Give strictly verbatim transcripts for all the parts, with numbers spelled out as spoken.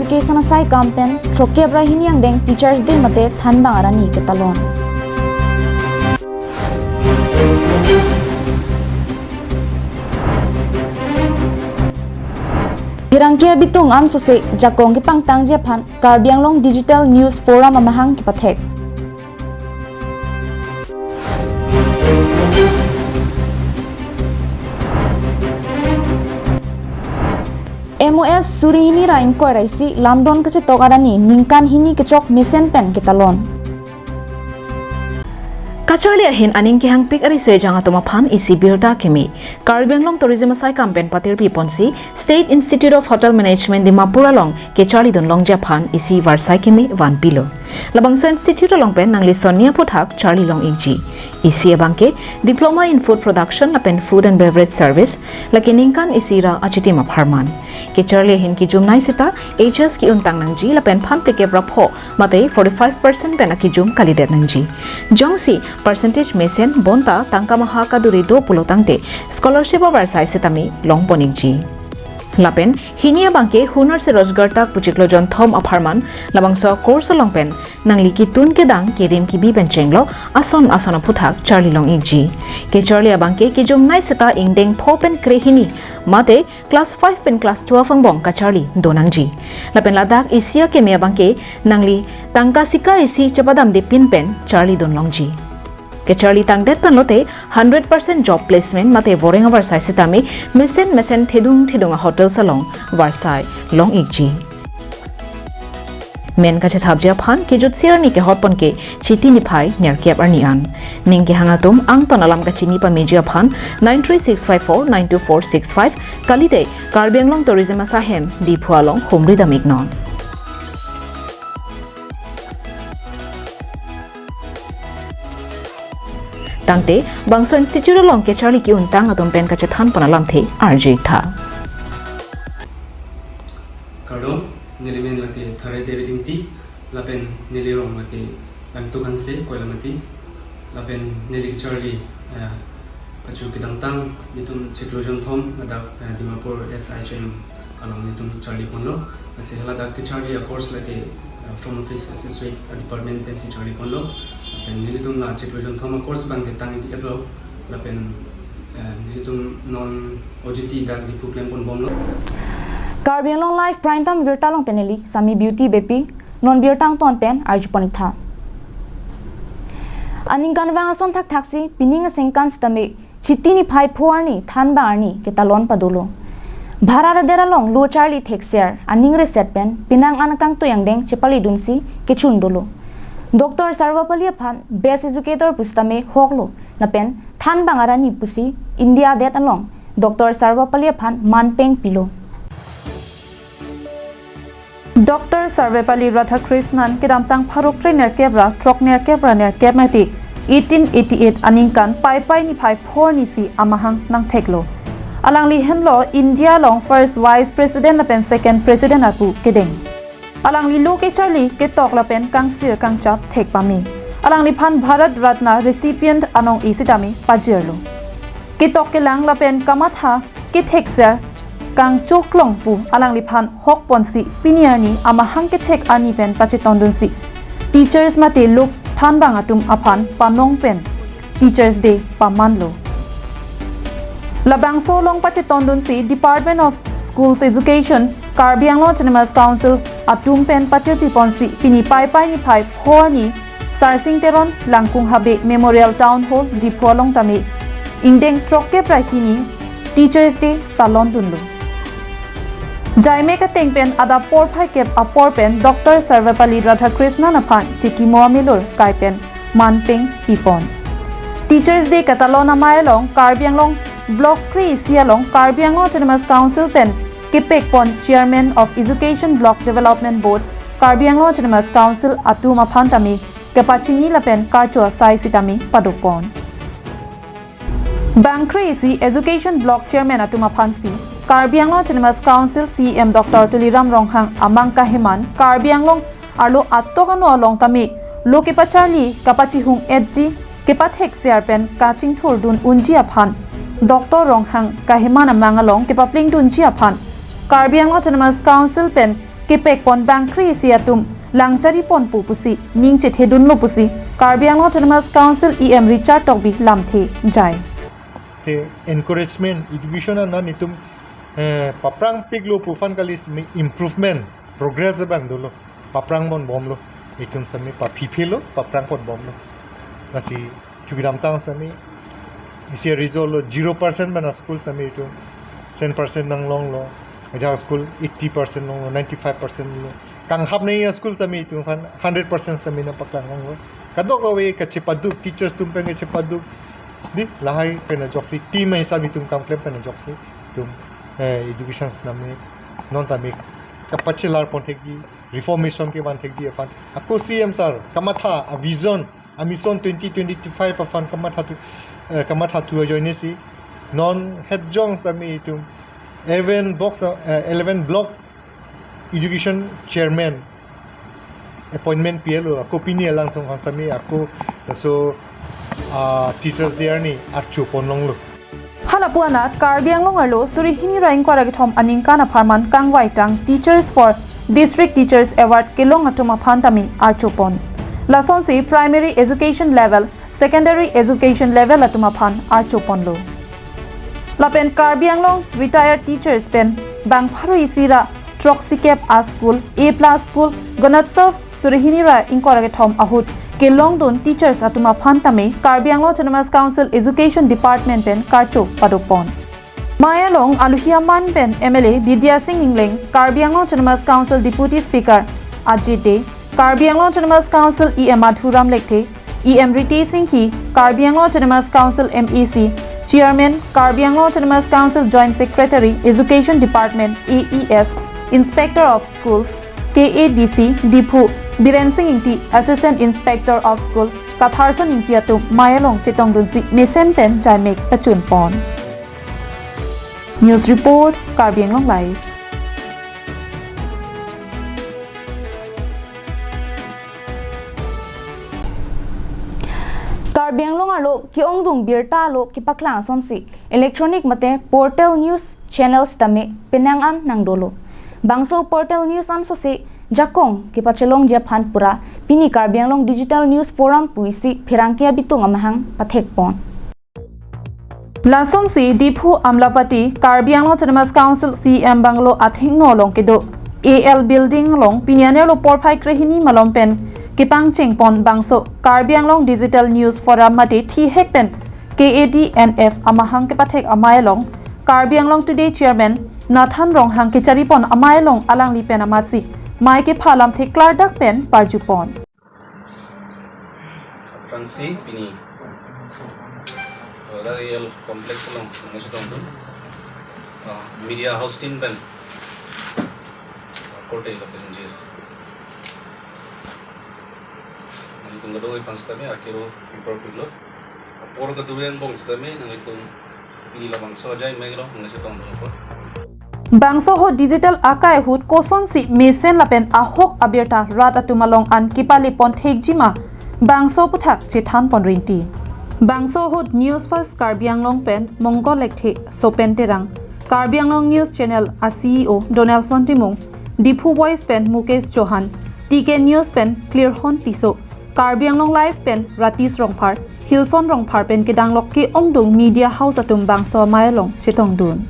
Kesana sai kam pen throkkep ra hini angdeng Teachers Day mate thanbang arni ketalon. Pherangke abitung ansose jakong kepangtangji aphan Karbi Anglong Digital News Forum amahang kepathek. M O S suri hini ra ingkoi ra isi lamdon kachetok arni ningkan hini kechok mesen pen ketalon. Kacharli ahin aning kehangpik ari sejang atum aphan isi birta keme. Karbi Anglong Tourism asai kam pen patirpi ponsi State Institute of Hotel Management Dimapur along kecharli dunlongji aphan isi varsai keme vanpilo. Labangso institute along pen nangli sonni aphuthak charli long-ikji. Isi abangke Diploma in Food Production lapen Food and Beverage Service, lake ningkan isi ra achitim apharman. Kecharli ahin kejumnei seta H S ke-untang nangji lapen phan phlikep ra pho mate forty-five percent pen akejum kalidet nangji. Jongsi percentage mesen bonta tangka maha kaduri do pulo tangte scholarship avarsai sitame longpon-ikji. Lapen hini abangke Hunar se Rojgar tak pu chiklo jonthom apharman labangso course along pen nangli ketun kedang kerim kebi pen chenglo ason ason aphuthak charli long-ikji. Kecharli abangke kejumnei seta ingdeng pho pen krehini mate class five pen class twelve angbong kacharli donangji. Lapen ladak isi akeme abangke nangli tangka sika isi chepadamde pin pen charli dunlongji. Kecharli tangdet pen lote hundred percent job placement mate voreng avarsai sitame mesen mesen thedung thedung a-hotels along varsai long-ikji. Men kachethapji aphan kejutsi arni kehotpon ke Chiti niphai nerkep arni an. Ning kehang atum angton alam kachini pameji aphan nine three six five four nine two four six five kalite Karbi Anglong Tourism asai hem Diphu along humri dam-iknon. Tangte bangso institute along kecharli ke-untang atum pen kachethanpon alamthe arju-iktha. Kardom, neli men lake Thare David Ingti, lapen neli rong lake Langtuk Hanse, Koilamati, lapen neli kecharli, eh, pachu kedamtang nelitum chiklo jonthom ladak, eh, Dimapur S I H M along nelitum charli ponlo. Lasi haladak kecharli a-course lake, eh, Front Office Associate Department pensi charli ponlo. Lapen nelitum la chiklo jonthom a-course abangke tang-iklo. Lapen, eh, nelitum non O J T dak Diphu klemponbomlo. Karbi Anglong Live Prime Time birta along pen neli Sami Beauty Beypi, non birta angton pen arjupon-iktha. Aningkanvang ason thakthaksi pining aningkan sitame Chiti niphai pho arni thanbang arni ketalon padolo. Bharat adet along lo charli thekser aning reset pen penang an akangtui angdeng chepalidunsi kechun dolo. Doctor Sarvepalli aphan Best Educator pusitame hoklo lapen thanbang arni pusi India adet along Doctor Sarvepalli aphan manpeng pilo. Doctor Sarvepalli Radhakrishnan kedamtang pharo kre nerkep ra throk nerkep ra nerkep mate eighteen eighty-eight aningkan Paipai niphai pho arni si amahang nangtheklo. Alangli henlo India along first vice president lapen second president apu kedeng. Alangli lo kecharli ketok lapen kangsir kangchap thek pame. Alangliphan Bharat Ratna recipient anong-e sitame pajirlo. Ketok kelang lapen kamatha kethekser kangchoklong pu alangliphan hokponsi pini arni amahang kethek arni pen pachetondunsi teachers mate lok thanbang atum aphan panong pen Teachers Day pamanlo. Labangso along pachetondunsi Department of Schools Education, Karbi Anglong Autonomous Council atum pen patirpiponsi pini Paipai niphai pho arni Sarsing Teron Langkung Habe Memorial Town Hall Diphu along tame ingdeng throkkep ra hini Teachers Day talondunlo. Jaimek ateng pen adap porphai kep apor pen Doctor Sarvepalli Radhakrishnan aphan chikimo amelur kai pen manpeng pipon. Teachers Day katalon amei along Karbi Anglong Block kre-isi along Karbi Anglong Autonomous Council pen kepekpon Chairman of Education Block Development Boards Karbi Anglong Autonomous Council atum aphan tame kepachini lapen karcho asai sitame padopon. Bang kre-isi Education Block Chairman atum aphansi Karbi Anglong Autonomous Council C E M Doctor Tuliram Ronghang amang kaheman Karbi Anglong arlo atok ano along tame lo kepacharli kapachihung-etji kepathekser pen kachingthurdun unji aphan Doctor Ronghang kaheman amang along kepaplengdunji aphan Karbi Anglong Autonomous Council pen kepek pon bangkre isi atum lang chari pon pu pusi ning chethedunlo pusi Karbi Anglong Autonomous Council E M Richard Tokbi lamthe jai. The encouragement education an nelitum, eh, paprang piklo pu aphan kali semi improvement, progress abang dolo. Paprang pon bomlo. Itum semi paphiphelo, paprang pon bomlo. Lasi chukidamtang semi isi result lo zero percent pen a-school semi itum cent percent nanglonglo. Ajak school eighty percent longlo, ninety-five percent lo. Kanghap nei a-school semi itum aphan hundred percent semi nangpaklang longlo. Kadokave kachepaduk, teachers atum pen kachepaduk. Di lahai pen ajoksi team semi itum kam klem pen ajoksi itum, eh, education semi non tame kapachelar pon thekji, reformation kevan thekji aphan. Ako C M sir kamatha a-vision, a-mission twenty twenty-five aphan kamatha thu, eh, kamatha thu ajoine si non hetjong semi itum eleven block, eh, eleven block education chairman appointment pilo, ako pini alangtum aphan semi ako so, ah, Teachers Day arni archo pon longlo. Halapu anat Karbi Anglong arlo suri hini ra ingkoi ra kethom aningkan apharman kangvaitang Teachers for District Teachers Award kelong atum aphan tame archo pon. Lasonsi primary education level, secondary education level atum aphan archo ponlo. Lapen Karbi Anglong retired teachers pen bang pharo isi ra throksi-kep a-school, A plus school, Ganotsav suri hini ra ingkoi ra kethom ahut kelongdun teachers atum aphan tame Karbi Anglong Autonomous Council Education Department pen karcho padopon. Amei along aluhi aman pen M L A Bidya Sing Engleng, Karbi Anglong Autonomous Council Deputy Speaker Ajit Dey, Karbi Anglong Autonomous Council E M Madhuram Lekthe, E M Ritesh Enghi, Karbi Anglong Autonomous Council M A C, Chairman, Karbi Anglong Autonomous Council Joint Secretary, Education Department, A E S, Inspector of Schools, K A D C, Diphu, Biren Sing Ingti, Assistant Inspector of School, Katharson Ingti atum amei along chetongdunsi mesen pen jaimek pachun pon. News report, Karbi Anglong Live. Karbi Anglong arlo ke-ongdung birta lo kepaklang asonsi electronic mate portal news channels tame penang an nangdolo. Bangso portal news ansose jakong kepachelongji aphan pura pini Karbi Anglong Digital News Forum pu isi pherangke abitung amahang pathekpon. Lasonsi Diphu Amlapati Karbi Anglong Autonomous Council C M Bungalow athengno along kedo A L Building along pini anerlo porphai krehini malom pen kepangchengpon bangso Karbi Anglong Digital News Forum mate thihek pen K A D N F amahang kepathek amei along Karbi Anglong Today Chairman Nathan Ronghang kecharipon amei along alangli pen amatsi mei kepha lamthe klardak pen parjupon. Aphrangsi pini, uh, Royal Complex along nangchetongdun, uh, media house team pen, uh, korte lapen jir. Nanglitum kadokave aphan sitame akero pipor pilo. Apor kadurian bong sitame nanglitum pini labangso ajai mei along nangchetongdun apot. Bangso ahut digital akai ahut kosonsi mesen lapen ahok abirta rat atum along an kepalepon thekjima bangso aphuthak chethanpon rinti. Bangso ahut News First Karbi Anglong pen Mongol Lekthe, Sopen Terang, Karbi Anglong News Channel a-C E O Donaldson Timung, Diphu Voice pen Mukesh Chauhan, T K News pen Clearhon Tisso, Karbi Anglong Live pen Ratish Rongphar, Hilson Rongphar pen kedanglok ke-ongdung media house atum bangso amei along chetongdun.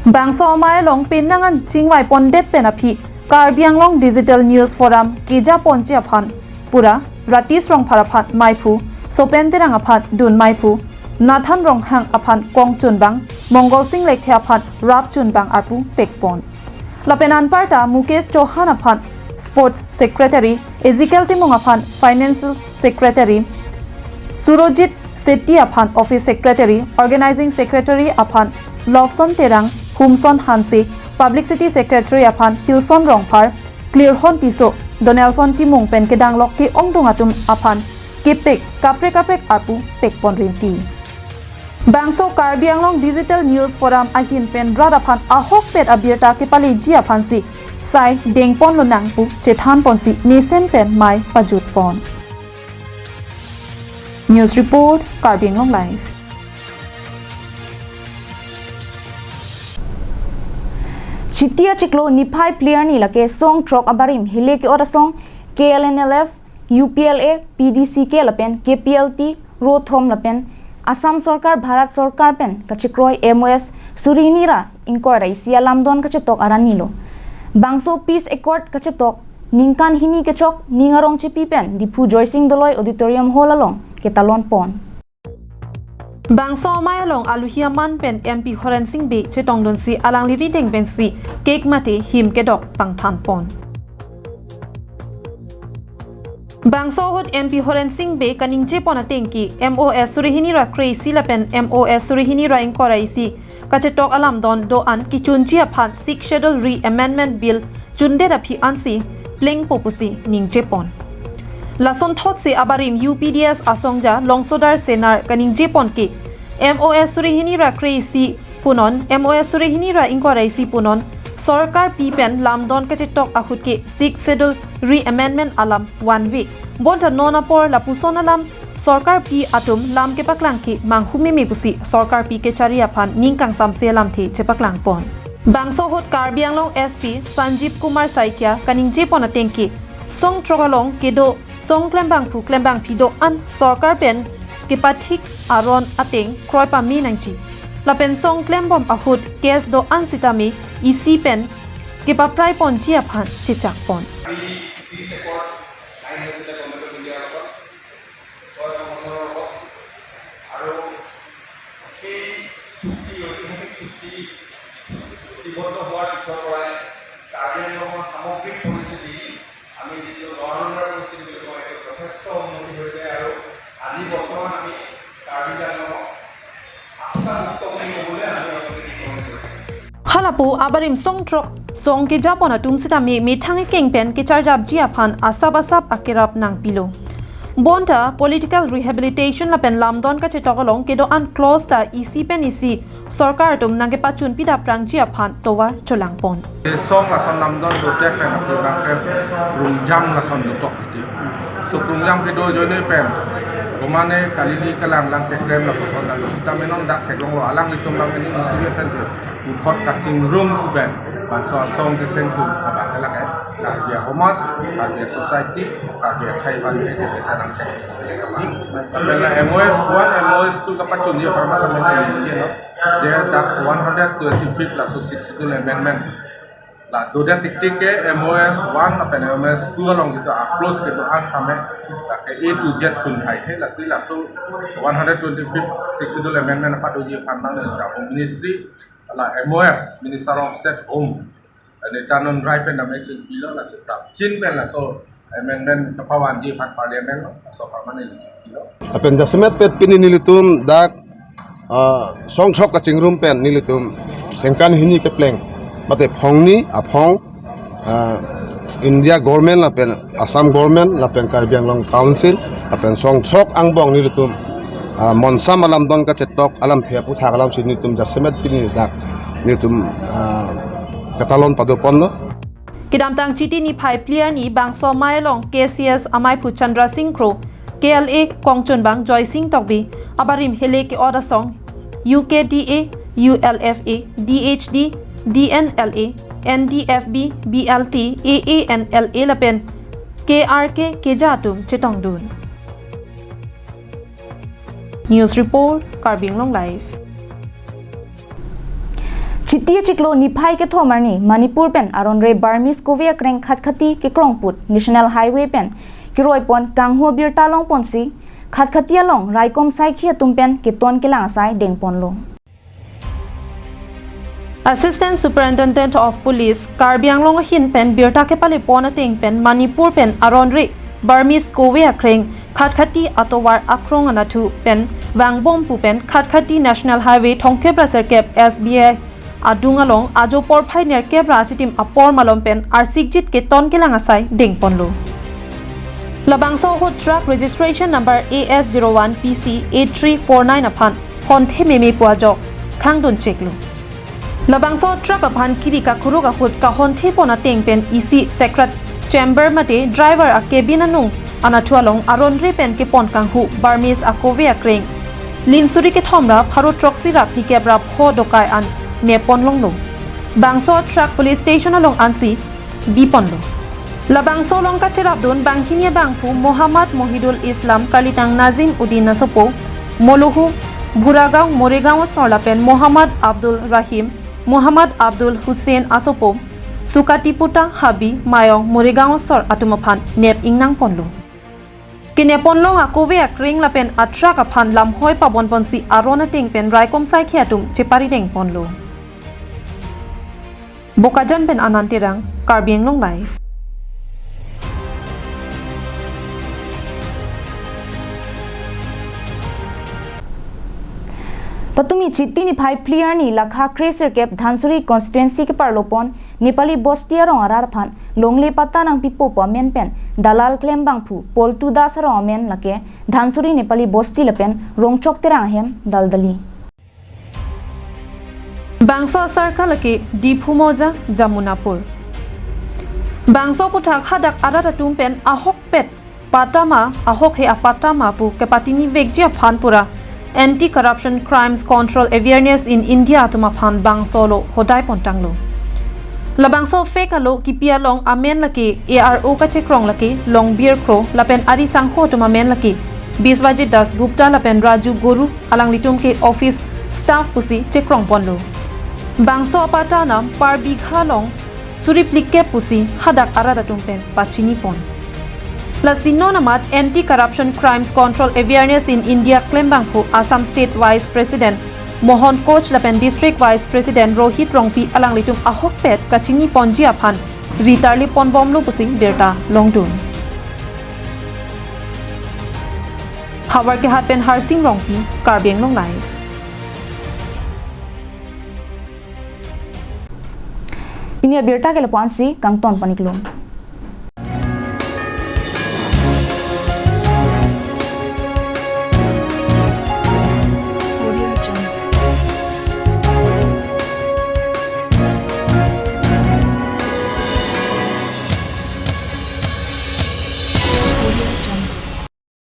Bangso amei along penang an chingvaipondet pen aphi Karbi Anglong Digital News Forum kejaponji aphan pura Ratish Rongphar aphan meiphu, Sopen Terang aphan dun meiphu, Nathan Ronghang aphan kongchun bang, Mongol Sing Lekthe aphan rapchun bang arpu pekpon. Lapen anparta Mukesh Chauhan aphan Sports Secretary, Ezekiel Timung aphan Financial Secretary, Surojit Shetty aphan Office Secretary, Organizing Secretary aphan Lobson Terang, Humson Hanse, Publicity Secretary aphan Hilson Rongphar, Clearhon Tisso, Donaldson Timung pen kedanglok ke-ongdung atum aphan kepek kaprek kaprek arpu pekpon rinti. Bangso Karbi Anglong Digital News Forum ahin pen rat aphan ahokpet abirta kepaleji aphansi sai dengponlonang pu chethanponsi mesen pen mei pajutpon. News report, Karbi Anglong Live. Chiti achiklo niphai phli arni lake song throk abarim hile ke-ot asong K L N L F, U P L A, P D C K lapen K P L T, Rothom lapen Assam Sorkar, Bharat Sorkar pen kachekroi M O S suri hini ra ingkoi ra isi alamdon kachetok arni lo. Bangso Peace Accord kachetok ningkan hini kechok ning arong chepi pen Diphu Joysing Doloi Auditorium Hall along ketalon pon. Bangso amei along aluhi aman pen M P Horen Sing Bey chetongdunsi alangli rideng pensi cake mate him kedok pangthan pon. Bangso ahut M P Horen Sing Bey kaningje pon ateng ke M O S suri hini ra kre-isi lapen M O S suri hini ra ingkoi ra isi kachetok alamdon do-an kechunji aphan Sixth Schedule Re-Amendment Bill chundet aphi ansi plengpo pusi ningje pon. Lasonthotsi abarim U P D S asongja Longsodar Senar kaningje pon ke M O S suri hini ra kre-isi punon, M O S suri hini ra ingkoi ra isi punon, sorkar pi pen lamdon kachetok ahut ke Sixth Schedule Re-Amendment alam vanve. Bonta non apor lapuson alam sorkar pi atum lam kepaklang ke manghu meme pusi sorkar pi kechari aphan ning kangsamse alamthe chepaklang pon. Bangso ahut Karbi Anglong S P Sanjeev Kumar Saikia kaningje pon ateng ke song throk along kedo song klembangphu klembangphi do-an sorkar pen kepathik aron ateng kroi pame nangji. Lapen song klembom ahut case do-an sitame isi pen kepaprai ponji aphan chechak pon. আমি ত্ৰিশ একৰ চাইন হৈছিলে government of ইণ্ডিয়াৰ লগত, ছয় সংগঠনৰ লগত। আৰু সেই চুক্তি, ঐতিহাসিক চুক্তি চুক্তিবদ্ধ হোৱাৰ পিছৰ পৰাই কাৰ্বি আংলঙৰ সামগ্ৰিক পৰিস্থিতি, আমি যিটো ল এণ্ড অৰ্ডাৰ পৰিস্থিতি বুলি কওঁ, এইটো যথেষ্ট উন্নতি হৈছে। আৰু আজি বৰ্তমান আমি কাৰ্বি আংলঙক আফচা মুক্ত বুলি ক'বলৈ আমি অলৰেডি গৌৰৱ কৰিছোঁ। Halapu abarim song throk song keja pon atum sitame methang ekeng pen kecharjapji aphan asap asap akerap nangpilo. Bonta political rehabilitation lapen lamdon kachetok along kedo-an clause ta isi pen isi sorkar atum nangkepachunpi daprangji aphan tovar cholang pon. Song lason lamdon dotek pen ati bangke prungjam lason dotok iti. So prungjam kedo ajoine pen, komane kalili kalang lang keklem lapuson lalu sitame non dak theklonglo, alanglitum bang ini isi pen se uthot kachingrum kuben bangso asong keseng tum abang lake Karbi Ahomas, Karbi Society, Karbi Akhai Bang ke kesanang ke. Lapen la M O S one, M O S two kapachunji apharman lapen je no, je dak one hundred twenty-fifth laso Sixth Schedule Amendment la dodet tiktik ke M O S one lapen M O S two along jitu a-clause kedo-an tame, lake A to Z chun thai the, lasi laso one hundred twenty-fifth Sixth Schedule Amendment apat uji aphan bang ne Home Ministry la M O S, Minister of State Home, Nityanand Rai pen name chingpilo, lasi prapjin pen laso amendment kapavanji aphan Parliament lo, laso apharman ne chingpilo. Lapen jasemet pet pini nelitum dak, ah, song throk kachingrum pen nelitum sengkan hini kepleng mate phongni aphong, ah, India government lapen Assam government lapen Karbi Anglong Council lapen song throk angbong nelitum, ah, monsam alamdon kachetok alamthe aputhak alamsi nelitum jasemet pini dak nelitum, ah, ketalon pado ponlo. Kedamtang Chiti niphai phli arni bangso amei along K C S amaiphu Chandra Sing Kro, K L A kongchunbang Joysing Tokbi, abarim hile ke-ot asong U K D A, U L F A, D H D, D N L A, N D F B, B L T, A A N L A lapen K R K keja atum chetongdun. News report, Karbi Anglong Live. Chiti achiklo niphai kethom arni Manipur pen aron re Burmese kove akreng Khatkhati kekrong put National Highway pen keroi pon kanghu abirta long ponsi Khatkhati along raikom saikhi atum pen keton kelang asai deng ponlo. Assistant Superintendent of Police, Karbi Anglong ahin pen birta kepale pon ateng pen Manipur pen aron re Burmese kove akreng Khatkhati atovar akrong anatthu pen vangbom pu pen Khatkhati National Highway thomkep ra sirkep S B I adung along ajo porphai nerkep ra achitim apor malom pen arsikjit keton kelang asai deng ponlo. Labangso ahut truck registration number A S zero one P C eight three four nine aphan honthe meme pu ajok khangdun cheklo. Labangso truck aphan kiri kakuruk ahut kahonthe pon ateng pen isi secret chamber mate driver a-cabin anung anatthu along aron re pen kepon kanghu Burmese akove akreng linsuri kethom ra pharo throksi ra phlikep ra pho dokai an nepon longlo. Bangso truck police station along ansi biponlo. Labangso along kacherapdun banghini abangphu Mohammad Mohidul Islam, karlitang Nazim Uddin asopo, Molohu, Bhuragaon, Morigaon asor lapen Mohammad Abdul Rahim, Mohammad Abdul Hussain asopo, Sukatiputa Habi, Mayong, Morigaon asor atum aphan nep ingnangponlo. Keneponlong akove akring lapen atruck aphan lamhoi pabonponsi aron ateng pen raikom saikhi atum cheparidengponlo. Bokajan pen Anand Terang, Karbi Anglong Live. Patumi Chiti niphai phli arni lakha kre sirkep Dhansiri constituency keparlopon Nepali bosti arong arat aphan longle patta nangpipo pu amen pen dalal klembangphu Poltu Das arong amen lake Dhansiri Nepali bosti lapen Rongchok Terang ahem daldali. Bangso asarkar lake Diphu Mouja, Jamunapur. Bangso aphuthak hadak arat atum pen ahokpet patta ma, ahok he apatta ma pu kepachini vekji aphan pura Anti Corruption Crimes Control Awareness in India atum aphan bangso alo hodaipontanglo. Labangso fake alo kipi along amen lake A R O kachekrong lake Longbir Kro lapen ari sangho atum amen lake Biswajit Das Gupta lapen Raju Goru, alanglitum ke office staff pusi chekrongponlo. Bangso apatta anam per bigha along suri phlikep pusi hadak arat atum pen pachinipon. Lasi non amat Anti Corruption Crimes Control Awareness in India klembangphu Assam State Vice President Mohan Koch lapen District Vice President Rohit Rongpi alanglitum ahokpet kachiniponji aphan ritarliponbomlo pusi birta longdun. Howraghat pen Harsing Rongpi, Karbi Anglong Live. Pini abirta ke lapu-ansi, kangton paniklum.